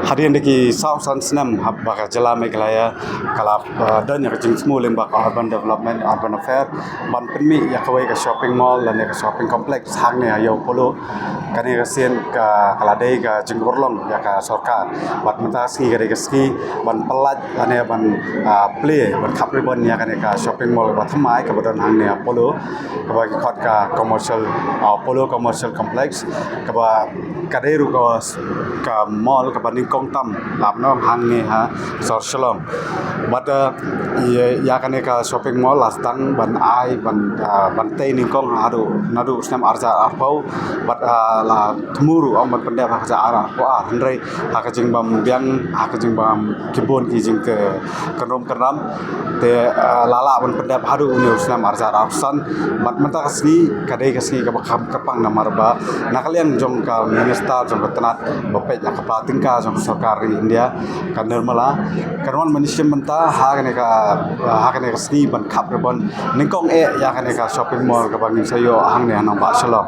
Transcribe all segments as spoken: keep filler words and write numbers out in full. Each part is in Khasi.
Hadien da ki saw san snem haba ka jylla Meghalaya ka la, uh, don ïa ka jingsngew lyngba ka Urban Development, Urban Affairs, ban pynmih ïa kawei ka shopping mall lane ka shopping complex hangne ha Ïew Polo. Kane ka sien ka, ka la dei ka jingurlong ïa ka sorkar. Bad mynta ka sngi ka dei ka sngi ban pyllait lane ban, ah, plie, ban khap ribbon ïa kane ka shopping mall kaba thymmai kaba don hangne ha Polo, kaba ki khot ka commercial, ah, Polo Commercial Complex, kaba ka dei ruh ka, ka mall kaba nyngkong tam la ban ong hangne ha sor Shillong. Bad, ah, ïa, ïa kane ka shopping mall la sdang ban ai ban, ah, ban tei nyngkong haduh naduh snem ar hajar arphew. Bad, ah, la thmu ruh ong ban pyndep ha ka hajar ar hajar arphew ar, hynrei ha ka jingbym biang, ha ka jingbym, ki bun ki jingkynrum kynram, te, ah, la lah ban pyndep haduh une u snem ar hajar arphew san. Bad mynta ka sngi ka dei ka sngi kaba kham kyrpang namar ba na ka liang jong ka minister jong ka tnat ba peit ïa ka pla tyngka jong ka sorkar ri India, ka Nirmala, kan wan ban ïashim bynta ha kane ka, ha kane ka sngi ban khap ribbon nyngkong eh ïa kane ka shopping mall kaba ngin sa ïoh hangne ha nongbah Shillong.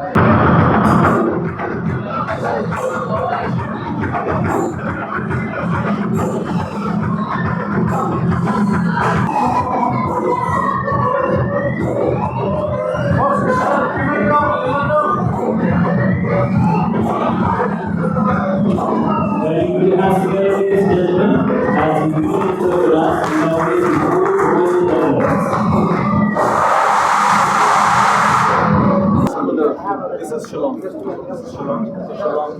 This is Shillong. This is Shillong. Shillong.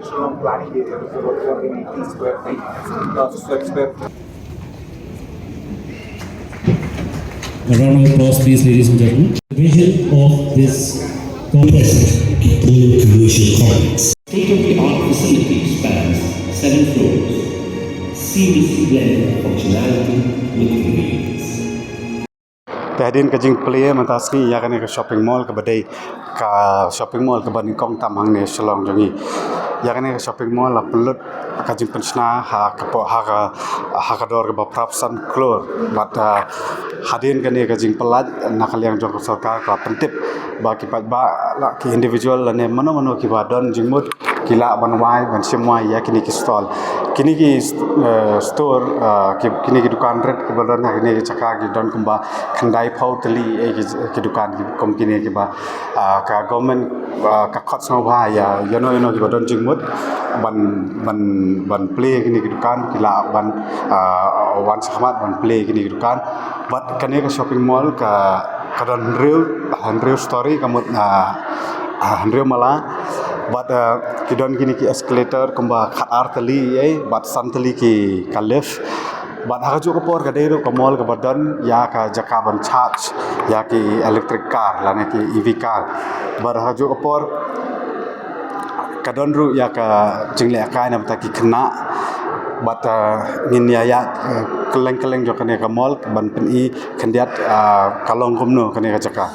Shillong planning area. This is about two hundred eighty square feet. Uh, square, square. A round of applause, please, ladies and gentlemen. The vision of this complex Polo Commercial Complex. State-of-the-art facility spans seven floors, seamlessly blending functionality with convenience. Te hadien ka jingplie mynta sngi ïa kane ka shopping mall kaba dei ka shopping mall kaba nyngkong tam hangne Shillong jong ngi. Ïa kane ka shopping mall la pynlut ka jingpynshna ha ka po-, ha ka, ha ka dor kaba phra phew san klur. Bad, ah, hadien kane ka jingpynlait na ka liang jong ka sorkar ka la pyntip ba ki paidbah la ki individual lane mano mano kiba don jingmut ki lah ban wai, ban shim wai ïa kine ki stall. Kine ki st-, eh, store, eh, ki, kine ki dukan rit kiba don ha kine ki jaka ki don kumba khyndai phew tylli, eh, ki, ki dukan ki, kum kine kiba, ah, ka government, ah, ka khot sngewbha ïa ïano ïano kiba don jingmut ban, ban, ban plie kine ki dukan ki lah ban, ah, wan shakhmat ban plie kine ki dukan. Bad kane ka shopping mall ka, ka don hynriew, hynriew story ka mut, ah, ah, hynriew mala. Bad, ah, ki don kine ki escalator kumba khat ar tylli, eh, bad san tylli ki ka lift. Bad ha kajuh ka por ka dei ruh ka mall kaba don ïa ka jaka ban charge ïa ki electric car lane ki E V car. Bad ha kajuh ka por ka don ruh ïa ka jinglehkai na bynta ki khynnah. Bad, ah, ngin ïa ïa, ah, kylleng kylleng jong kane ka mall ban pyni khyndiat, ah, ka long kumno kane ka jaka.